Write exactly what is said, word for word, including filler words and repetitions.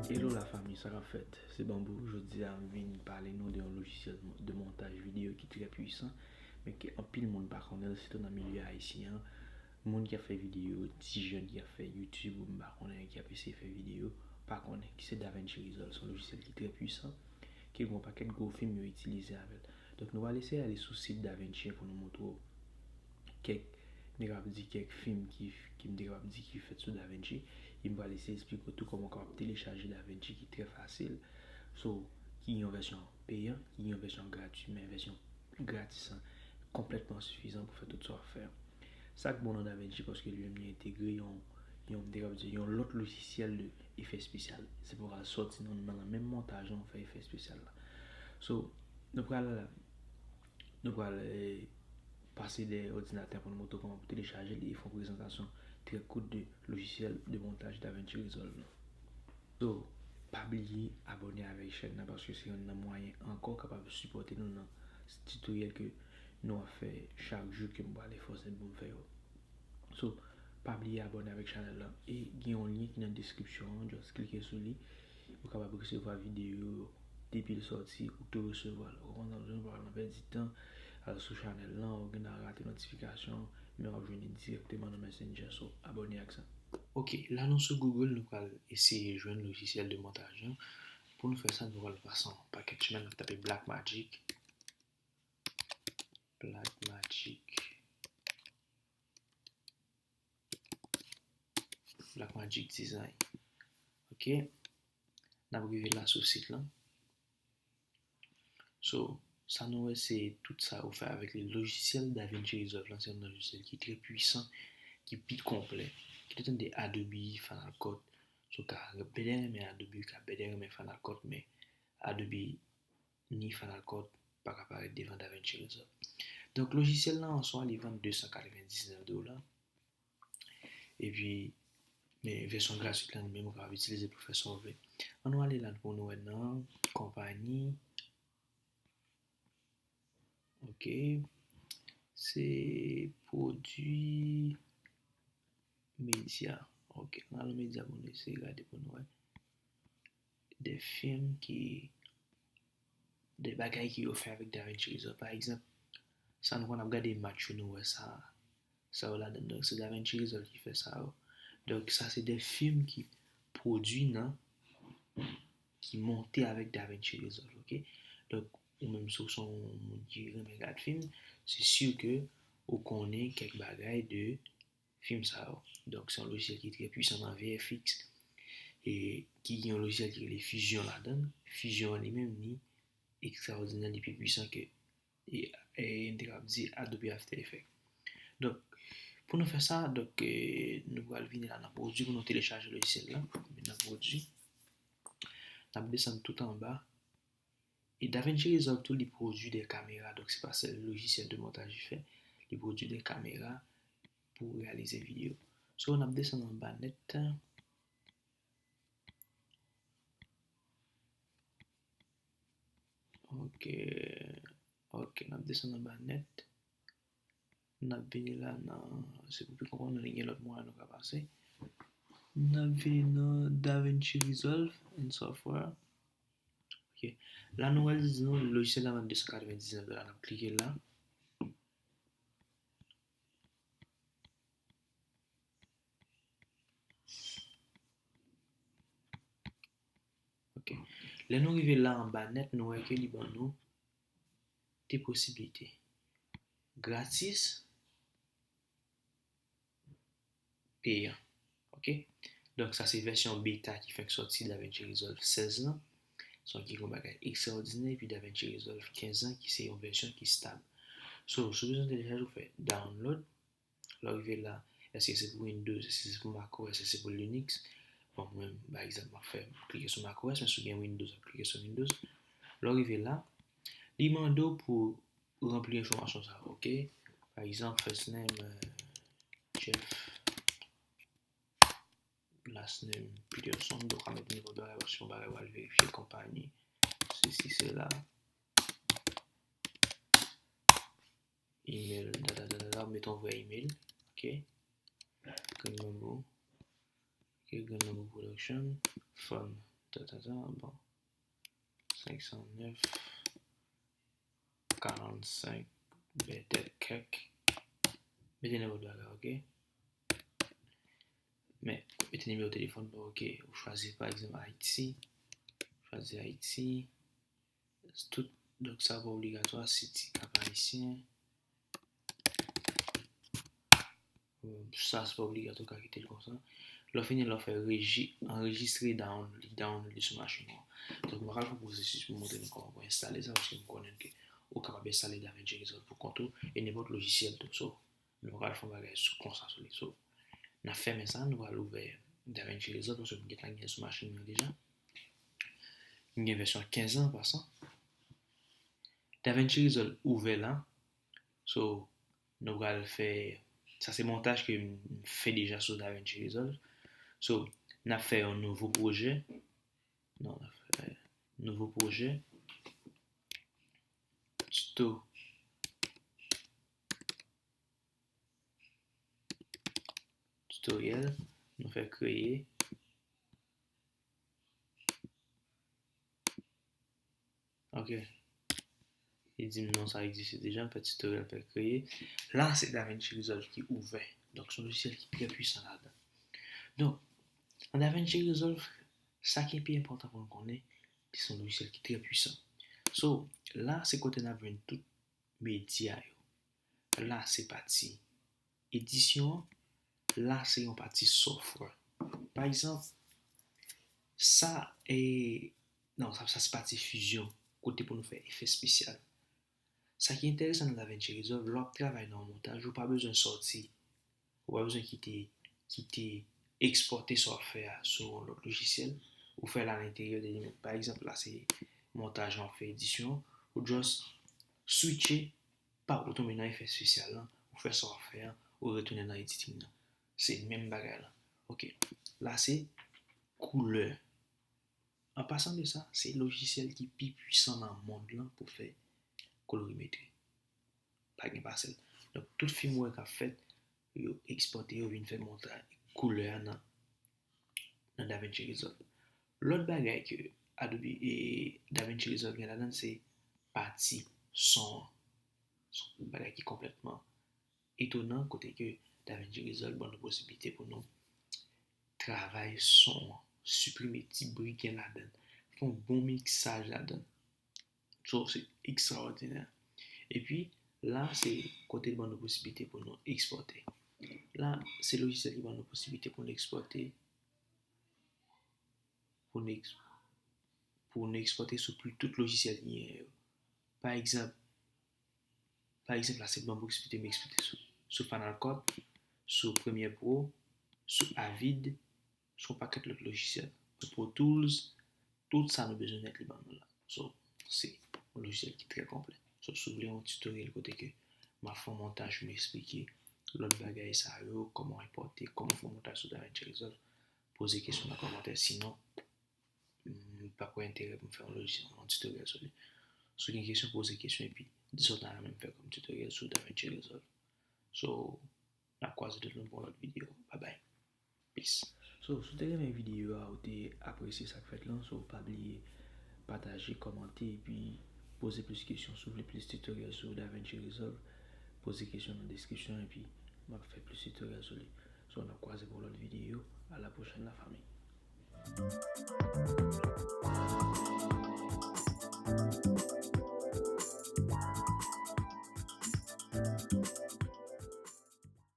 Hello la fanmi, sa k ap fèt? Se Bambou. Jodi a m vin pale nou de yon lojisyèl de montaj videyo ki trè pwisan, men ke anpil moun pa konnen l, sitou nan milye ayisyen an. Moun ki ap fè videyo, ti jèn ki ap fè YouTube, ou m pa konnen, ki ap eseye fè videyo, pa konnen ki se DaVinci Resolve. Se yon lojisyèl ki trè pwisan, ke gen yon pakèt gwo fim yo itilize avè l. Donk, nou pral eseye ale sou sit DaVinci pou nou montre w kèk, m te kapab di kèk fim ki, ki m te kapab di ki fèt sou DaVinci. E m pral eseye eksplike w tou kòman w kapab telechaje DaVinci ki trè fasil. So, ki gen yon vèsyon peyan, ki gen yon vèsyon gratui, men vèsyon gratis lan konplètman sifizan pou fè tout sa w ap fè an. Sa k bon nan DaVinci, paske li menm li entegre yon, yon, m te kapab di, yon lòt lojisyèl de efè espesyal. Se pou al sòti nan, nan, nan menm montaj lan, ou fè efè espesyal la. So, nou pral, nou pral, eh, pase dèyè òdinatè pou nou montre w kòman pou telechaje li e fè yon prezantasyon trè kout de lojisyèl de montaj DaVinci Resolve lan. So, pa bliye abòne avèk chèn nan, paske se yonn nan mwayen ankò kapab sipòte nou nan titoryèl ke nou ap fè chak jou, ke m pral efòse m pou m fè yo. So, pa bliye abòne avèk chanèl lan. E gen yon lyen ki nan deskripsyon an, just klike sou li. Ou kapab resevwa videyo yo depi l sòti, ou tou resevwa l. Ou konprann sa m di w, ou pa bezwen pèdi tan, al sou chanèl lan, ou gen dwa rate notifikasyon, men w ap jwenn li dirèkteman nan Messenger. So, abòne ak sa. Ok, la nou sou Google, nou pral eseye jwenn lojisyèl de montaj lan. Pou nou fè sa, nou pral pase yon pakèt chimen, n ap tape Blackmagic. Blackmagic. Blackmagic Design. Ok. N ap rive la sou sit lan. So, sa nou wè se tout sa ou fè avèk li. Lojisyèl DaVinci Resolve lan, se yon lojisyèl ki trè pwisan, ki pi konplè. Ki te tande Adobe, Final Cut. So, ka bèdè renmen Adobe, ka bèdè renmen Final Cut, men Adobe ni Final Cut pa ka parèt devan DaVinci Resolve. Donk, lojisyèl lan an swa, li vann de san katrevendiznèf dola. Epi, men vèsyon gratwit lan, li menm, ou kapab itilize pou fè sa w vle. Ann nou ale la pou nou wè nan konpayi. Ok. Se pwodui medya. Ok. Ann al nan medya pou nou eseye gade pou nou wè de fim ki, de bagay ki yo fè avèk DaVinci Resolve. Pa egzanp, sa nou konn ap gade match yo, nou wè sa, sa yo ladan. Donk, se DaVinci Resolve ki fè sa yo. Donk, sa se de fim ki pwodui nan, ki monte avèk DaVinci Resolve, ok? Donk, ou menm si w se yon moun ki renmen gad fim, se si ke ou konnen kèk bagay de fim sa yo. Donk, se yon lojisyèl ki trè pwisan nan V F X, e ki gen yon lojisyèl ki rele Fusion ladan l. Fusion an li menm, li ekstraòdinè, li pi pwisan ke, e, e, m te kapab di Adobe After Effects. Donk, pou nou fè sa, donk, e, nou pral vini la nan pwodui pou nou telechaje lojisyèl la. Vin nan pwodui. N ap desann tout anba. E DaVinci Resolve tou, li pwodui de kamera, donk se pa sèl lojisyèl de montaj li fè, li pwodui de kamera pou reyalize videyo. So, n ap desann anba nèt. Ok, ok, n ap desann anba nèt. N ap vini la nan, se pou pi konprann nou, gen lòt mwayen nou ka pase. N ap vini nan DaVinci Resolve and Software. Ok. La nou wè l di nou lojisyèl la vann de san katrevendiznèf dola. N ap klike la. Ok. Lè nou rive la anba nèt, nou wè ke li ban nou de posiblite. Gratis, peyan. Ok? Donk, sa se vèsyon beta ki fenk sòti DaVinci Resolve sèz lan. Se yon ki gon bagay ekstraòdinè, epi DaVinci Resolve kenz lan, ki se yon vèsyon ki stab. So, si w bezwen telechaje, ou fè download. Lè w rive la, èske se pou Windows, èske se pou macOS, èske se pou Linux? Bon, mwen menm, pa egzanp, m ap fè, m klike sou macOS, men si w gen Windows, w ap klike sou Windows. Lè w rive la, li mande w pou ranpli enfòmasyon sa yo, ok? Pa egzanp, first name, euh, Jeff, last name Peterson, donk w ka mete nenpòt bagay, paske yon bagay w al verifye, konpayi, sesi, sela. Email, dada, dada, dada, w mete yon vrè email, ok? Green Bamboo. Ok, Green Bamboo Production. Fun. Ta, ta, ta. Bon. Senk san nèf. Karannsenk. Bètè kèk. Mete nenpòt bagay, ok? Men, mete nimewo telefòn nou, ok? Ou chwazi, pa egzanp, Ayiti. Chwazi Ayiti. Tout, donk, sa pa obligatwa, City Cap Haïtien. Sa, se pa obligatwa, ou ka kite l konsa. Lè w fini, lè w fè reji-, anrejistre download, li download li sou machin ou an. Donk, mwen pral fè pwosesis pou montre nou kòman pou enstale sa, paske m konnen ke ou kapab enstale DaVinci Resolve pou kont ou, e nenpòt lojisyèl tou. So, nou pral fè yon bagay sou, konsa sou li. So, n ap fèmen sa, nou pral ouvè DaVinci Resolve, paske m gentan gen l sou machin mwen deja. M gen vèsyon kenz an, an pasan. DaVinci Resolve ouvè la. So, nou pral fè, sa se montaj ke m fè deja sou DaVinci Resolve. So, n ap fè yon nouvo pwojè. Non, n ap fè nouvo pwojè. Tuto. Tutoriel. Nou fè kreye. Ok. Li di m non, sa egziste deja, m fè tutoriel, fè kreye. La, se DaVinci Resolve ki ouvè. Donk, se yon lojisyèl ki trè pwisan ladan. Donk, nan DaVinci Resolve, sa ki pi enpòtan pou nou konnen, li se yon lojisyèl ki trè pwisan. So, la, se kote n ap jwenn tout medya yo. La, se pati edisyon an. La, se yon pati software. Pa egzanp, sa, e, non, sa, sa se pati Fusion, kote pou nou fè efè espesyal. Sa ki enteresan nan DaVinci Resolve, lè w ap travay nan yon montaj, ou pa bezwen sòti. Ou pa bezwen kite, kite ekspòte sa w ap fè a sou yon lòt lojisyèl. Ou fè l alenteryè de li menm. Pa egzanp, la se montaj an, w ap fè edisyon, ou just switche, pa ou tonbe nan efè espesyal lan, ou fè sa w ap fè an, ou retounen nan editing nan. Se menm bagay lan. Ok. La se koulè. An pasan de sa, se lojisyèl ki pi pwisan nan mond lan pou fè kolorimetri. Pa gen pase l. Donk, tout fim ou wè k ap fèt, yo ekspòte yo vin fè montaj koulè a nan, nan DaVinci Resolve. Lòt bagay ke Adobe e DaVinci Resolve gen ladan l, se pati son an. Se yon bagay ki konplètman etonan, kote ke DaVinci Resolve ban nou posiblite pou nou travay son an, siprime ti bri gen ladan l, fè yon bon miksaj ladan l. So, se ekstraòdinè. Epi, la, se kote l ban nou posiblite pou nou ekspòte. La, se lojisyèl ki ban nou posiblite pou nou ekspòte, pou nou eks-, pou nou ekspòte sou pli tout lojisyèl ki genyen yo. Pa egzanp, pa egzanp, la, se ban nou posiblite m ekspòte sou, sou Final Cut, sou Premiere Pro, sou Avid, sou yon pakèt lòt lojisyèl. Pro Tools, tout sa nou bezwen nèt li ban nou la. So, se yon lojisyèl ki trè konplè. So, si w vle yon tutoriel kote ke m ap fè yon montaj, m eksplike lòt bagay sa yo, kòman enpòte, kòman fè yon montaj sou DaVinci Resolve, poze kesyon nan kòmantè. Sinon, m p ap wè enterè pou m fè yon lojisyèl, yon tutoriel sou li. Si w gen kesyon, poze kesyon epi di sa w ta renmen m fè kòm tutoriel sou DaVinci Resolve. So, n ap kwaze dòt lè pou yon lòt videyo. Bye bye. Peace. So, si w te renmen videyo a, ou te apresye sa k fèt lan, so, pa bliye pataje, kòmante, epi poze plis kesyon. Si w vle plis tutoriel sou DaVinci Resolve, poze kesyon nan deskripsyon, epi m ap fè plis tutoriel sou li. So, n ap kwaze pou lòt videyo. A la pwochèn, la famille.